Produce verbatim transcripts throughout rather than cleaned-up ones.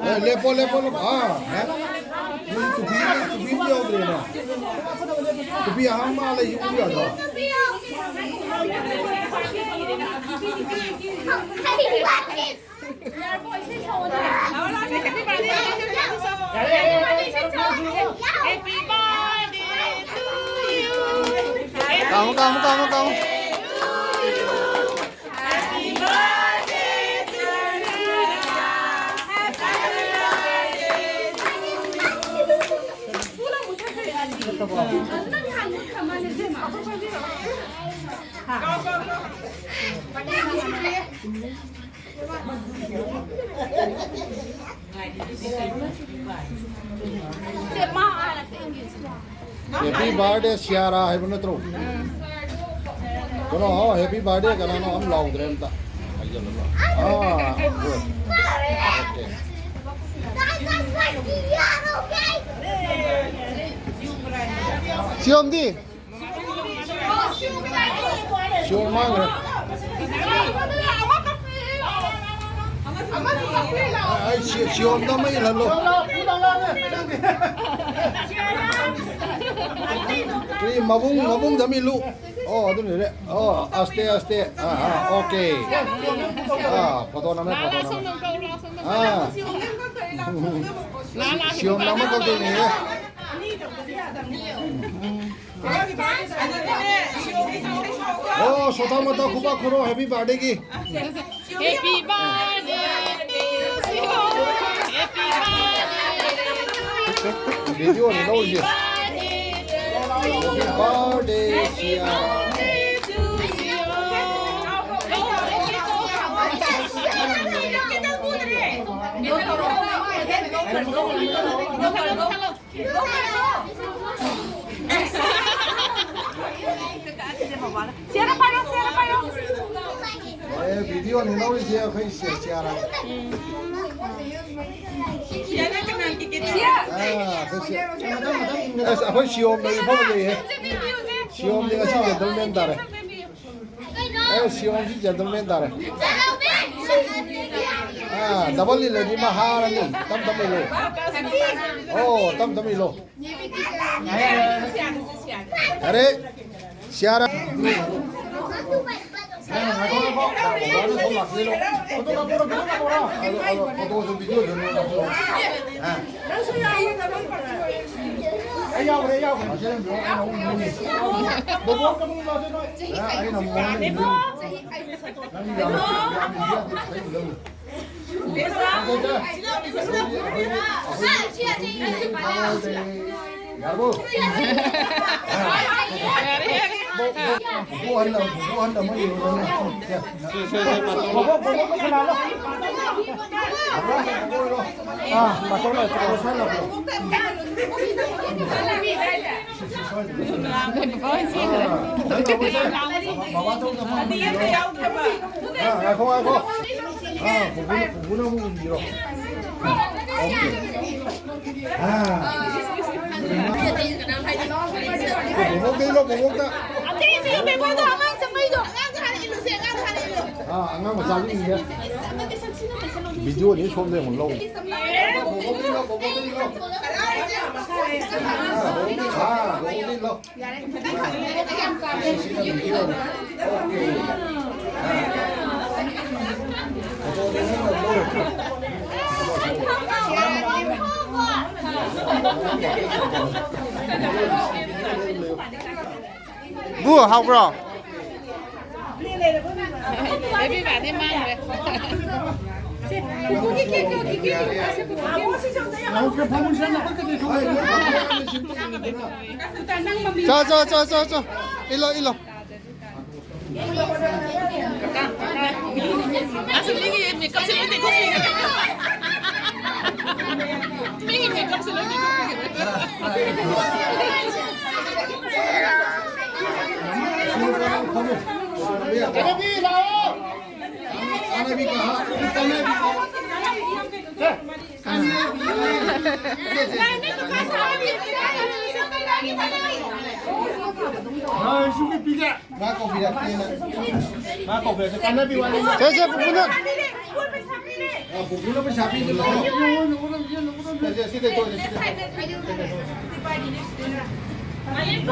ꯑꯦ, ꯂꯦꯞꯄꯣ, ꯂꯦꯞꯄꯣ, ꯂꯦꯞꯄꯣ꯫ ꯑꯥ, ꯍꯦ? ꯅꯣꯏ ꯇꯨꯄꯤ, ꯇꯨꯄꯤ ꯑꯃ ꯌꯥꯎꯗ꯭ꯔꯦꯅ꯫ ꯇꯨꯄꯤ ꯑꯍꯥꯡꯕ ꯑꯥ ꯂꯩꯁꯤ ꯎꯕ ꯌꯥꯗ꯭ꯔꯣ? ꯀꯥꯃꯣ, ꯀꯥꯃꯣ, ꯀꯥꯃꯣ, ꯀꯥꯃꯣ꯫ Happy birthday, ꯁꯤꯌꯥꯔꯥ ꯍꯥꯏꯕ ꯅꯠꯇ꯭ꯔꯣ? ꯀꯩꯅꯣ, ꯍꯣ, happy birthday ꯀꯅꯥꯅꯣ ꯑꯝ ꯂꯥꯎꯗ꯭ꯔꯦ ꯑꯝꯇ꯫ ꯍꯥꯏꯖꯜꯂꯣ꯫ ꯑꯥ, good. Okay. ꯁꯤꯌꯣꯝꯗꯤ? ꯁꯤꯌꯣꯝ ꯃꯥꯡꯈ꯭ꯔꯦ꯫ ꯑꯩ ꯁꯤ-, ꯁꯤꯌꯣꯝꯗ ꯑꯃ ꯏꯜꯍꯜꯂꯣ꯫ ꯀꯔꯤ ꯃꯕꯨꯡ, ꯃꯕꯨꯡꯗ ꯑꯃ ꯏꯜꯂꯨ꯫ ꯑꯣ, ꯑꯗꯨꯅꯤꯅꯦ꯫ ꯑꯣ, ꯑꯁꯇꯦ, ꯑꯁꯇꯦ꯫ ꯑꯥ, ꯑꯥ, okay꯫ ꯑꯥ, ꯐꯣꯇꯣ ꯅꯝꯃꯦ, ꯐꯣꯇꯣ ꯅꯝꯃꯦ꯫ ꯑꯥ꯫ ꯁꯤꯌꯣꯝ ꯅꯝꯕ ꯀꯧꯗꯣꯏꯅꯦꯍꯦ꯫ ꯑꯣ, ꯁꯣꯊꯥ ꯃꯣꯊꯥ ꯈꯨꯕꯥꯛ ꯈꯨꯔꯣ, happy birthday ꯒꯤ꯫ Happy birthday to you. Happy birthday. Video ꯅꯤ ꯂꯧꯔꯤꯁꯦ꯫ Happy birthday, ꯁꯤꯌꯥ꯫ ꯁꯤꯌꯥꯔ ꯄꯥꯏꯌꯣ, ꯁꯤꯌꯥꯔ ꯄꯥꯏꯌꯣ꯫ ꯑꯦ, video ꯅꯤ ꯂꯧꯔꯤꯁꯦ ꯑꯩꯈꯣꯏ ꯁꯤ-, ꯁꯤꯌꯥꯔꯥ꯫ ꯑꯥ, ꯑꯩꯈꯣꯏ ꯁꯤ-, ꯑꯁ, ꯑꯩꯈꯣꯏ ꯁꯤꯌꯣꯝꯗ ꯏꯐꯝ ꯂꯩꯍꯦ꯫ ꯁꯤꯌꯣꯝꯗꯤ ꯉꯁꯤ gentleman ꯇꯥꯔꯦ꯫ ꯑꯦ, ꯁꯤꯌꯣꯝꯁꯤ gentleman ꯇꯥꯔꯦ꯫ ꯑꯥ, double ꯏꯜꯂꯗꯤ ꯃꯥ ꯍꯥꯔꯅꯤ꯫ ꯇꯝ ꯇꯝ ꯏꯜꯂꯣ꯫ ꯑꯣ, ꯇꯝ ꯇꯝ ꯏꯜꯂꯣ꯫ ꯌꯥꯔꯦ, ꯁꯤꯌꯥꯔꯥ꯫ ꯉꯥꯏꯈꯣ, ꯉꯥꯏꯈꯣ꯫ ꯕꯕꯥꯗꯣ ꯁꯣꯝ ꯂꯥꯛꯁꯤꯜꯂꯣ꯫ Photo ꯀꯥꯞꯄꯛꯑꯣꯔꯣ, photo ꯀꯥꯞꯄꯛꯑꯣꯔꯣ? ꯑꯗꯣ, ꯑꯗꯣ, ꯐꯣꯇꯣꯁꯨ ꯚꯤꯗꯤꯑꯣꯁꯨ ꯂꯣꯏ ꯀꯥꯞꯄꯛꯑꯣ꯫ ꯑꯥ꯫ ꯑꯩ ꯌꯥꯎꯈ꯭ꯔꯦ, ꯑꯩ ꯌꯥꯎꯈ꯭ꯔꯦ꯫ ꯕꯣꯕꯣ, ꯀꯃꯥꯏꯅ ꯇꯧꯗꯣꯏꯅꯣ? ꯑꯥ, ꯑꯩꯅ ꯑꯃꯨꯛ ꯅꯪ ꯌꯥꯝ, ꯌꯥꯝ, ꯌꯥꯝ, ꯌꯥꯝ, ꯉꯥꯏꯈꯣ, ꯉꯥꯏꯈꯣ꯫ ꯑꯥ, ꯄꯨꯄꯨꯅ, ꯄꯨꯄꯨꯅ ꯑꯃꯨꯛ ꯎꯕꯤꯔꯣ꯫ ꯑꯣꯀꯦ꯫ ꯑꯥ꯫ ꯕꯣꯕꯣꯛꯇ ꯏꯜꯂꯣ, ꯕꯣꯕꯣꯛꯇ꯫ ꯑꯇꯩꯁꯤꯡ ꯕꯦꯕꯣꯗꯣ ꯑꯉꯥꯡ ꯆꯪꯕꯩꯗꯣ꯫ ꯑꯉꯥꯡꯗꯣ ꯍꯥꯟꯅ ꯏꯜꯂꯨꯁꯦ, ꯑꯉꯥꯡꯗꯣ ꯍꯥꯟꯅ ꯏꯜꯂꯨ꯫ ꯑꯥ, ꯑꯉꯥꯡ ꯃꯆꯥꯁꯤꯡꯁꯦ꯫ ꯚꯤꯗꯤꯑꯣꯗꯤ ꯁꯣꯝꯗ ꯑꯃꯨꯛ ꯂꯧ꯫ ꯕꯣꯕꯣꯛꯇ ꯏꯜꯂꯣ, ꯕꯣꯕꯣꯛꯇ ꯏꯜꯂꯣ꯫ ꯑꯥ, ꯕꯣꯕꯣꯛꯇ ꯏꯜꯂꯣ꯫ ꯕꯨ, ꯍꯥꯎꯕ꯭ꯔꯣ? ꯕꯦꯕꯤ ꯕꯥꯗꯤ ꯃꯥꯡꯈ꯭ꯔꯦ꯫ ꯆꯣ, ꯆꯣ, ꯆꯣ, ꯆꯣ, ꯆꯣ꯫ ꯏꯜꯂꯣ, ꯏꯜꯂꯣ꯫ ꯑꯁ, ꯃꯤꯒꯤ ꯃꯦꯀꯞꯁꯦ ꯂꯣꯏ ꯇꯩꯊꯣꯛꯄꯤꯈ꯭ꯔꯦ꯫ ꯃꯤꯒꯤ ꯃꯦꯀꯞꯁꯦ ꯂꯣꯏ ꯇꯩꯊꯣꯛꯄꯤꯈ꯭ꯔꯦ꯫ ꯀꯥꯟꯅꯕꯤ ꯂꯥꯛꯑꯣ꯫ ꯀꯥꯟꯅꯕꯤ ꯀꯍꯥ? ꯀꯥꯟꯅꯕꯤ꯫ ꯃꯥ ꯀꯧꯕꯤꯔꯛꯀꯦꯅ꯫ ꯃꯥ ꯀꯧꯕꯤꯔꯛꯀꯦ꯫ ꯀꯥꯟꯅꯕꯤ ꯋꯥꯠꯂꯤ꯫ ꯁꯦ, ꯁꯦ, ꯄꯨꯄꯨꯅ꯫ ꯑ, ꯄꯨꯄꯨꯅ ꯄꯩꯁꯥ ꯄꯤꯕꯗꯣ꯫ ꯁꯦ, ꯁꯦ, ꯁꯤꯗ ꯇꯣꯛꯑꯁꯦ, ꯁꯤꯗ꯫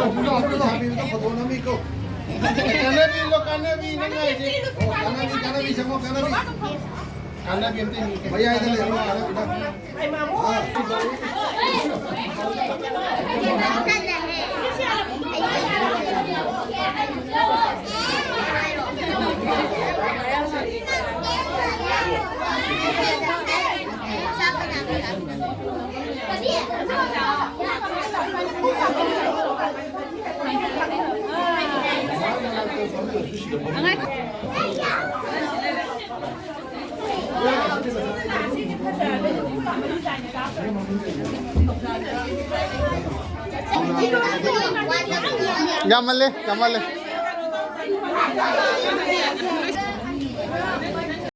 ꯄꯨꯄꯨꯅ ꯄꯩꯁꯥ ꯄꯤꯕꯗꯣ ꯐꯣꯇꯣ ꯅꯝꯃꯤꯀꯣ꯫ ꯀꯥꯟꯅꯕꯤ ꯂꯣ, ꯀꯥꯟꯅꯕꯤ ꯅꯪ ꯍꯥꯏꯁꯦ꯫ ꯑꯣ, ꯀꯥꯟꯅꯕꯤ, ꯀꯥꯟꯅꯕꯤ ꯆꯪꯉꯣ, ꯀꯥꯟꯅꯕꯤ꯫ ꯀꯥꯟꯅꯕꯤ ꯑꯝꯇ ꯌꯦꯡꯒꯦ꯫ ꯃꯌꯥꯏꯗ ꯂꯩꯔꯣ, ꯑꯅꯛꯄꯗ꯫ ꯌꯥꯝꯃꯜꯂꯦ, ꯌꯥꯝꯃꯜꯂꯦ꯫